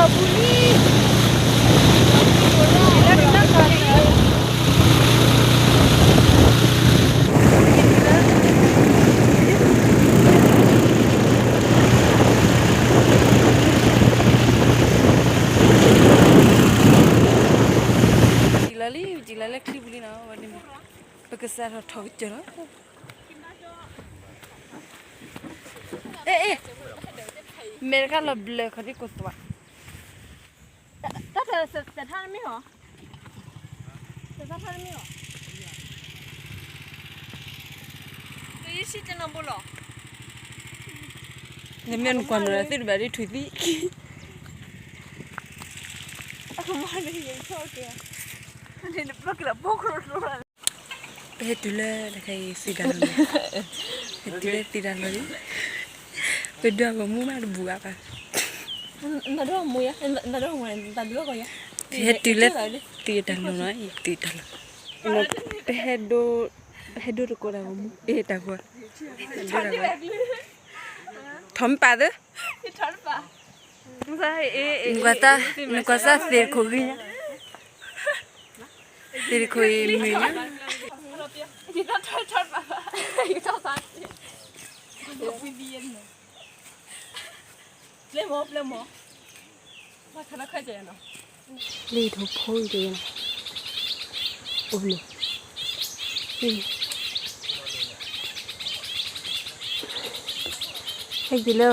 လီၤလံ ယံာ်လီၤလၢချံပူၤလံနီၤ, ဝဲန့ၣ် ပကစးထီၣ်ထီၣ်ကစၢၢ်လီၤ. အဲ အဲ မဲာ်တခါလီၤဘျၢၣ်ခီၣ်ဒ်ကိးသွး, တၢ်တစဲးထါတမ့ၢ်ဟီ, စဲးထါတမ့ၢ်ဟီ, နမ့ၢ်နကွၢ်နီၤ သုတဘၣ်ဒ်ထွံၣ်သံ, ပဟဲတုၤလၢတခါအံၤသံတၢ်လီၤန့ၣ်, ဟဲတုၤလၢသံတၢ်လီၤန့ၣ်, ပဒိးဂီၤမူဘၣ်တဘူၣ်အါဘၣ်, ပဟဲတုၤလၢသံတၢ်လီၤနီၤ, သံတၢ်လီၤ, ပဟဲဒိ ပဟဲဒိတကိးတၢ်ဂီၤမူ အ့ၣ်တၢ်ဂီၤ, ထီၣ်မပာ်သၢ နကွၢ်စၢ်သ့ၣ်တခိၣ်ဂ့ၤညါ, သ့ၣ်တခိၣ်အံၤမုာ်ညါ, လ့ၣ်ထိၣ်ဖိအံၤတဂ့ၤ, အိၣ်ဘျိၣ်, ဟဲက့ၤလၢ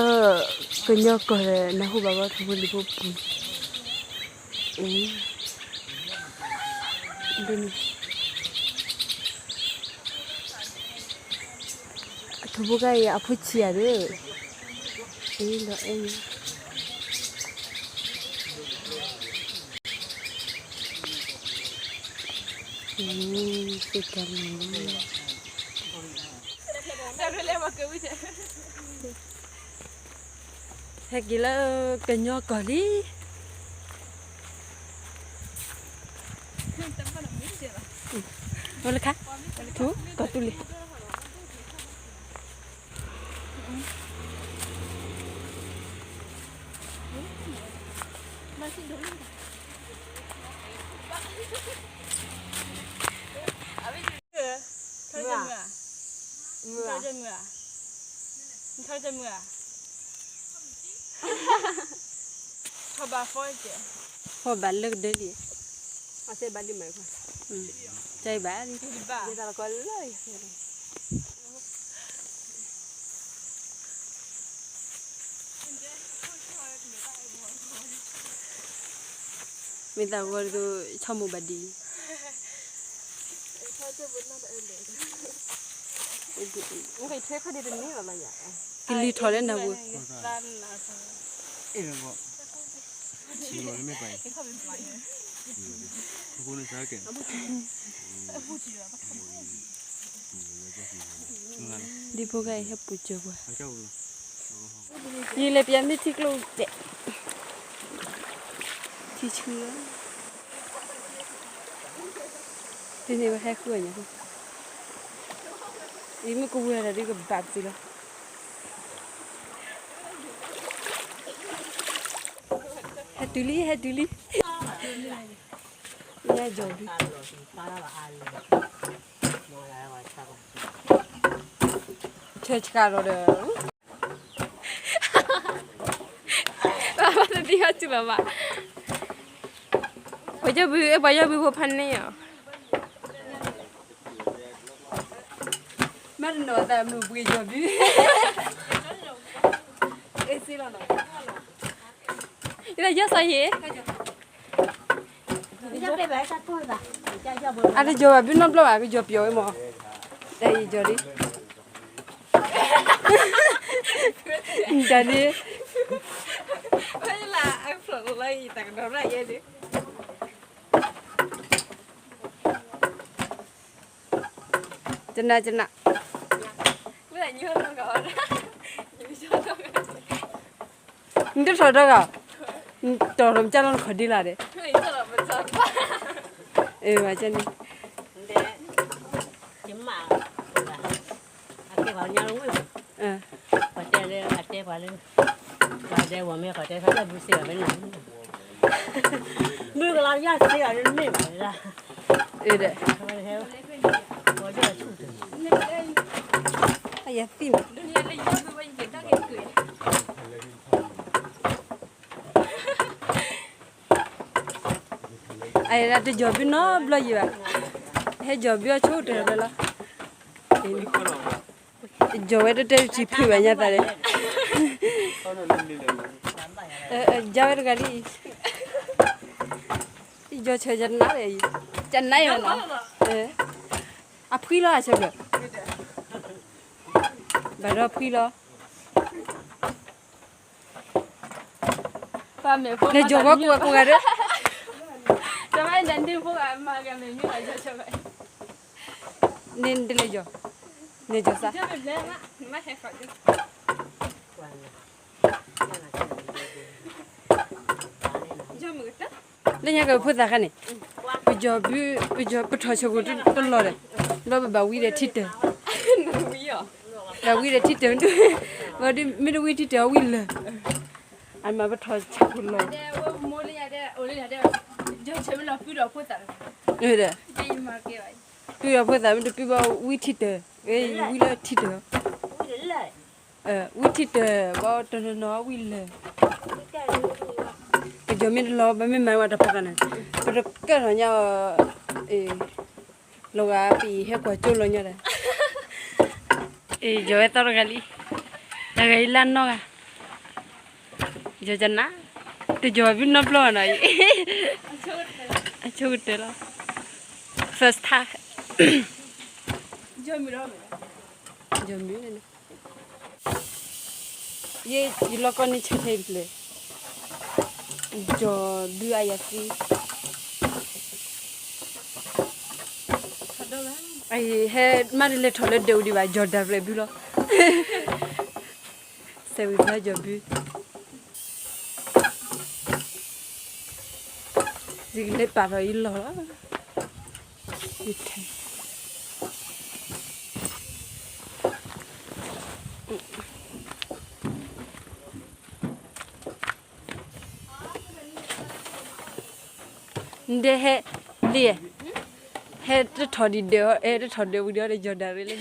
ကညီကီၢ်ဒီး နၢ်ဟူဘၣ်ဝဲထိၣ်ဖိလံၣ်ဖိပူၤ, ဒ်န့ၣ် အထိၣ်ဖိခါအံၤ အဖိဆံးယၤဒီး, အလီၤအဲၣ်ညါ, သ့ၣ်တၢ်လီၤ, ဟဲက့ၤလၢကညီကီၢ်လံ. အိၣ်လၢခါ, ထူ, ကီၢ်သူလ့ၤ. ထီၣ်ဘၣ်လၢကဒၢလံ, တၢ်အံၤဘၣ်လံ, လၢ မ့ၢ်သးဝဲဒၣ် ဆီမိၢ်ဘၣ်ဒံး, ကလံၤထီၣ်လၢနၢ်ပူၤ, ဒ်ဖိဂၤအံၤဟဲပူၤစၢၤပှၤ, ယလဲၤပျးမ့ၢ်ထံကျိတဲာ်, ထံဆူလီၤ, တန့ၢ်ဝဲဟဲဃုအီၤညါ, ယမ့ၢ်ကဝံၤတၢ်ဒ်ကဘၣ်ပသံလီၤ. ဟဲတုၤလံ ဟဲတုၤလံ, ညါယီၤဘု, ဆၢဆှးလီၤဒီး ပှၤယီၤဘု ပှၤယီၤဘုဖိဖးန့ၢ်အီၤ, မ့ၢ်တနီၤသးမုာ်ပှ့ၤယီၤဘု, အ့ၣ်စ့လီၤနီၤ, ယသးယီၤစီၤယ့ၣ် အတယီၤဘၣ်ဘုနီတဘျီဘၣ် ကယီၤပျီၤဝဲမး, တၢ်အံၤယီၤလံ, တၢ်န့ၣ်, တနၤတနၤ, နတထီၣ်ဒီးဂၤ, နတီၢ်ထီၣ်မကၢ်လီၤနခီၣ်ဒ့လၢ်ဒီး, အၢ ဘၣ်ကန့ၣ်, အကဲပှၤညါလီၤဝဲ, ပှၤတဲလၢ အတဲပှၤလၢ, ပှၤတဲဝဲမ့ၢ်ပှၤတဲသးလၢဘုစ့ၢ်ဘၣ်ဖဲန့ၣ်, မုၢ်ကလါယၢ်စ့အီၤမ့ၢ်ဘၣ်ဒၣ်, အၢဒီး, အယသံၣ်မး, အဒၣ်တယီၤဘုနီတဘျီယံၤဘၣ်, ဟဲယီၤဘုအီၤဆိကတၢၢ်လီၤ, ယီၤဝဲတတဲတထံၣ်ဖုၣ်ဘၣ်ညါသးဒီး, ယါဝဲတဂၤလံ, ယီၤဆၢယနါဒီး, ကနါအံၤနီၤ, အဖှံလီၤအဆၢဘျၢၣ်, ဘၣ်ဒီးဖှံလီၤ လဲၤယီၤဝဲကိးဂၤကိးဂၤဒီး, န့ၣ်တလဲၤယီၤ, န့ၣ်ယီၤစၢ်, လၢညါကဖိသၣ်ခါန့ၣ်, ပယီၤဘု, ပယီၤပထီၣ်ဆၢကိၣ်တလီၤဒီး, ဘျီပဘၣ်ဝံဒီးထံတၢၢ်, ဘၣ်ဝံဒီးထံတၢၢ်, ဘၣ်ဒီးမ့ၢ်တဝံထံတၢၢ်အဝံလၢာ်, အမ့ၢ်ပထီၣ်ဆၢကိၣ်လီၤ, ပုၢ်ဒီးဖိသၣ်မ့ၢ်တပုၢ်ဘၣ်ဝံထံတၢၢ်, ဝံလၢထံတၢၢ်, ဝံထံတၢၢ် ဘၣ်တနီၤနီၤဝံလၢာ်, ပယီၤမ့ၢ်တလီၤ ပမ့ၢ်မၤဝဲတၢ်ဖီခိၣ်န့ၣ်, ပတကဲထီၣ်ညါအီၤ, လီၤဂာ်ပဟဲကွၢ်ကၠိလီၤညါဒီး, ယီၤဝဲသီတဂၤလံ, တဂၤအံၤလၢအနီၢ်ဂၤ, ယီၤကနါ, တယီၤဘုနီတဘျီနီၤအံၤ, အဆိကတၢၢ်လီၤ, first time, ယီၤမုၢ်န့ၣ်, ယဲယလီၢ်ကီၢ်န့ၣ်ဆဲးထဲတဖျၢၣ်, ယီၤဘုအယၤသံ, ဟဲမၤတလဲၤထီၣ်လၢဒဲးအိၣ်ဒံးဘၣ် ယီၤဒၣ်ဖျၢၣ်ဘုလီၤ, စဲးဝံၤသးယီၤဘု, ယကလဲၤပာ်ဖျါယလီၢ်လီၤ, ယထဲ နဒဲဟဲ, လံ, ဟဲတထီၣ်ဒံးဒဲး, ဟဲတထီၣ်ဒဲးဝံၤဒီး ယီၤဒၣ်ရ့လၢဘုလီၤ.